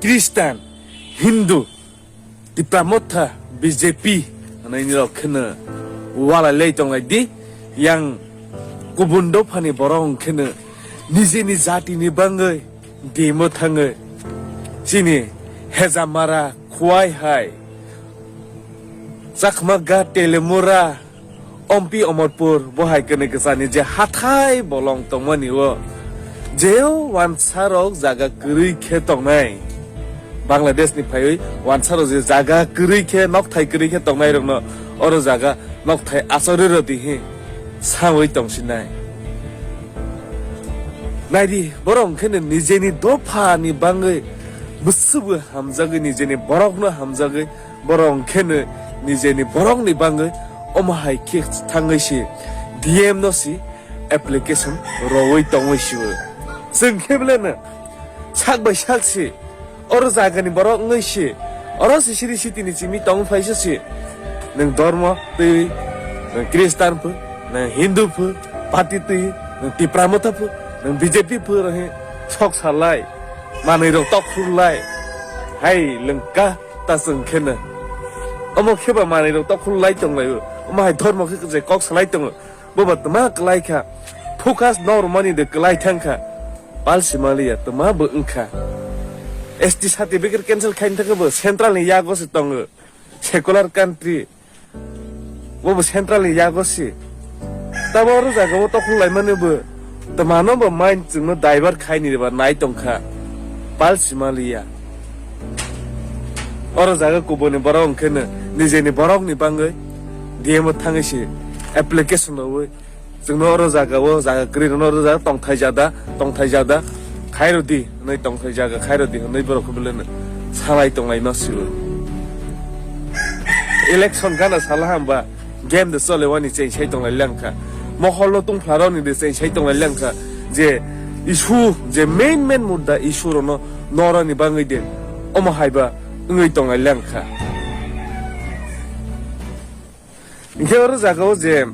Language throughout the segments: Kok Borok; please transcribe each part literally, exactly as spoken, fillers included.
Christian, Hindu, Tipra Motha, B J P hwnwi nirok kheno walai lai tonglai di. Yang kubun dophani borok hwn kheno nijeni jatini bangwi demo thangwi chini Hejamara, Khowai hai, Chakma Ghat, Telemura, Ompi Omorpur, bo hai kwnwi kwchani je hathai bolong tongmani o, jeo wansarok jaga kwrwi khe tongnai. Bangladesh ni phaiwi wansarok je jaga kwrwi khe, nokthai kwrwi khe tongnai rokno oro jaga nokthai achorwi rw di hi sawi tongsinai. Naidi, borok hwnkhe nijeni dopha ni bangwi bwswk bo hamjagwi, nijeni borok no hamjagwi, borok hwnkhe nijeni borok ni bangwi omo hai khe thangwi si D M no si application rowwi tongwi si o. Chwng khe belai no sak bai sak si oro jaga ni borok wngwi si, oro si siri siti ni simi tong phai se si. Nwng dormo twi, nwng Christian phu, nwng Hindu phu, pati twi, nwng Tipra Motha phu, nwng B J P phu, oro he sok salai, manwi rok tok khurlai, hai lwngka ta chwng khe no. Omo khe ba manwi rok tok khurlai tong lai o, omo hai dormo khe je kok salai tongo. Bo ba twma kwlai kha, focus normani de kwlai thang kha, palsi maliya twma bo wng kha. S T certificate cancel khaini thangkhe bo central ni yago se tongo, secular country, bo bo central ni yago se. Tabo oro jaga o tokhol lai mani bo twmano bo mind chwngno divert khaini ba nai tong kha, palsi maliya. Oro jaga kubuni borok hwnkhe no nijeni borok ni bangwi D M o thangwi se application rwwi chwngno oro jaga o jaga kwrwi rwno oro jaga tongthai jada, tongthai jada khairodi hwnwi, tongthai jaga khairodi hwnwi borok khe belai no salai tonglai ma sio. Election gana sala hamba game de chole wani cheng sai tonglai lang kha. Mohol no tungphla rok ni de cheng sai tonglai lang kha. Je issue, je main main mudda issue rok no norani bangwi de omo hai ba wngwi tonglai lang kha. Hinkhe oro jaga o je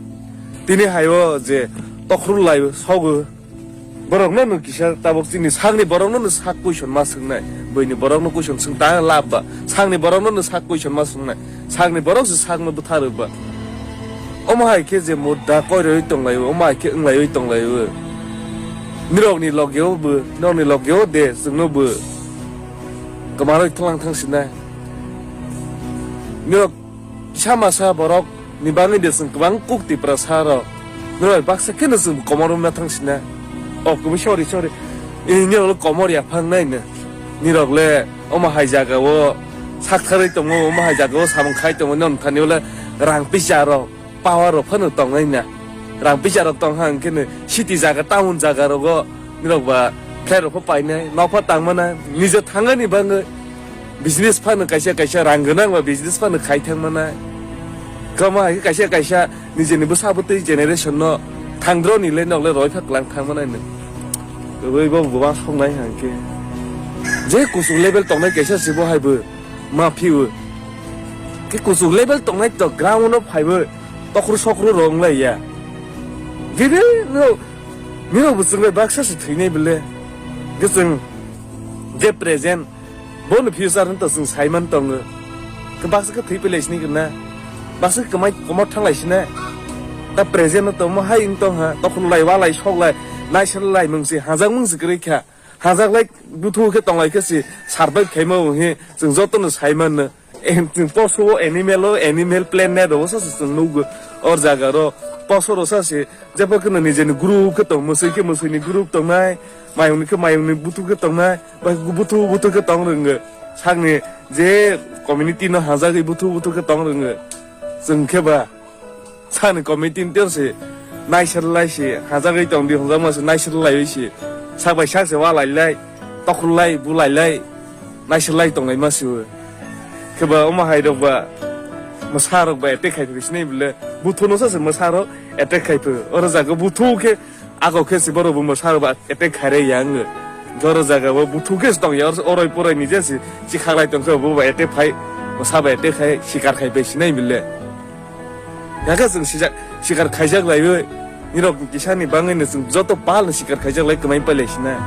tini hai o je tokhorlai sogo. Borokno no kisa tabok chini sakni borokno no sak question ma swngnai, buini borokno question swng ta lab ba, sakni borokno no sak question ma swngnai, sakni borok se sakno bwtharw ba. Omo hai khe je mudda koiroi tonglaio, omo hai khe wnglaioi tonglaio. Nirokni logeo bo, nirokni logeo de chwngno bo kwmaroi thwnglang thang sinai. Nirok kisa masa borok ni bagwi de chwng kwbang kuk Tiprasa rok. Nirok baksa kheno chwng komor wngna thang sina. O kumi sorry, sorry. Ini rok komor yaphang nai no. Nirok le omo hai jaga o sak tharwi tongo, omo hai jaga o samung khai tongo, non thani le rang pisa rok, power rok phano tong nai na. Rang pisa rok tong hang kheno city jaga, town jaga rogo nirok ba flat rok pho painai, nok pho tang mana, nije thangani bagwi. Business phano kaisa kaisa rang gwnang ba business phano khai thang mana. Kama hai kaisa kaisa nijeni bwsa bwtwi generation no thangdro ni le nok le roi pha klang thang mana no. Oi bo bwbang sok nai hang khe. Je kuchuk level tongnai kaisa se bo hai bo ma phi o. Khe kuchuk level tongnai to ground no phai bo tokru sokru rong lai ya. Gidi no nirok bo chwng bai baksa se thwinai bele. Khe chwng je present Bono future hwn to chwng saiman tongo. Khe baksa khe thwi pele sini khe na. Baksa khe kwmai komor thanglai sina. Ta present no tongmo hai wng tong ha. Tokhol lai, walai, soklai, naisel lai mung si, hajak mung si kwrwi kha. Hajak lai buthu khe tonglai khe si survive khaima wng hi chwng joto no saiman no. Em, chwng poso o animal o, animal planet o sa se chwng nukgo. Or jaga ro poso ro sa se Jepho kheno nijeni group khe tong, mwswi khe mwswini group tongnai, mayungni khe mayungni buthu khe tongnai, bai buthu buthu khe tong rwngo. Sakni je community no hajagwi buthu buthu khe tong rwngo. Chwng khe ba sakni community ni tei se naisir lai se hajagwi tong di hwnjakma se naisir laiwi se sak bai sak se wa lai lai, tokhol lai, bu lai lai, naisir lai tong lai ma se o. Khe ba omo hai rok ba mwsa rok ba attack khai phi sinai bole buthu no sa se mwsa rok attack khai phi. Oro jaga buthu khe Ako khe se borok bo mwsa rok ba attack khai rw ya wng. Joro jaga bo buthu khe se tong ya, oroi poroi ni je se chikhaklai tong khe bo ba attack phai, mwsa ba attack khai sikar khai bai sinai bile. Yakhe chwng sijak, sikar khaijak laiwi, nirok kisa ni bangwi no chwng joto pal no sikar khaijak lai kwmai pai lai sinai.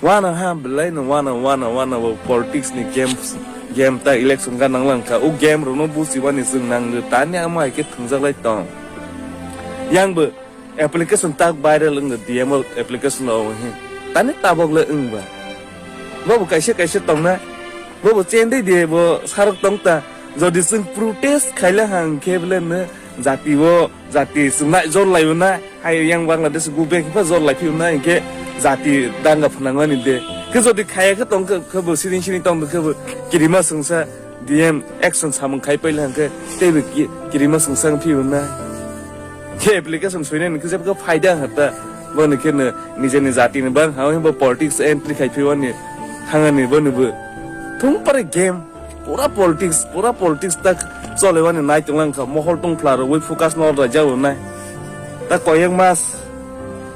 Wana ha belai no wana, wana, wana bo politics ni game, game ta election ga nang lang kha. O game rok no busi bani chwng nang tani ama hai khe thwngjak lai tong. Yang bo application tak viral wng D M o application o hin. Tani tabok le wng ba. Bo bo kaisa kaisa tong na. Bo bo chen dei de bo sarok tong ta. Jodi chwng protest khaile hang khe bele no jati o jati chwng nai jor lai o na. Hai yang Bangladesh go back pha jor lai phiu na hinkhe jati danga phwnangmani de. Khe jodi khaya khe tong khe, khe bo siring siring tong khe bo kirima sungsa D M action samung khai paila hinkhe tei bo ki-, kirima sungsa phiu na. Khe application soinani khe jebkhe phaida hata. Boni khe no nijeni jatini bang ha bo politics entry khai phiwani thangani boni bo. Thung pare game. Pura politics, pura politics tak cholewani nai tonglang kha, mohol tongphla rogwi focus no rwjak rwnai. Ta koyek mas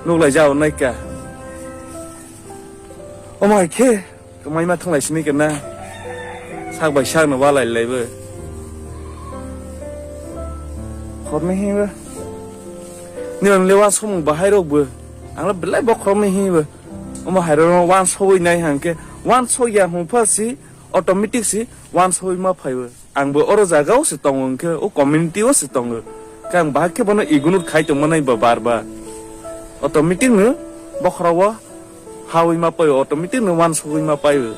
nuklai jak rwnai ka. Omo hai khe kwmaima thanglai sini kena. Sak bai sak no walai laibo. Khorni hiba. Ni ang lewa somung bahai rok bo. Ang belai bokhorni hiba. Omo hai rok wan sogwi nai hang khe. Wan sogya hung pha si. Automatic si wansoi ma phaibo. Ang bo oro jaga o se tongo, hwnkhe o community o se tongo. Khe ang bahai khe bono ignore khai tongma nai ba bar bar. Automatic no bokhora o hawi ma paio, automatic no wansogwi ma paio.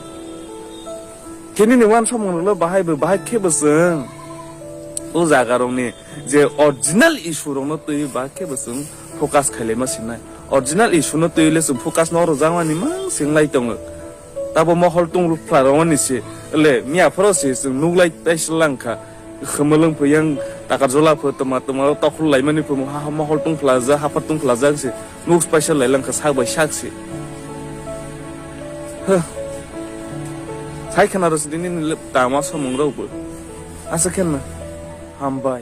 Khe nini wansomung rok le bahai bo, bahai khe bo chwng o jaga rok ni je original issue rok no twi bahai khe bo chwng focus khailai ma sinai. Original issue no twi le chwng focus no rwjak mani mang sing lai tongo. Tabo mohol tung phla rwmani se, le miya phoro se chwng nuklai taisa lang kha. Khwmwlwng pho yang takar jola pho toma toma tokhol laimani pho ha, ha mohol tung phlajak, haphar tung phlajak se nuk paisa lai lang kha sak bai sak se. Huh. Sai khana rw se nini le tama samung rok bo. Asa khenna. Hambai.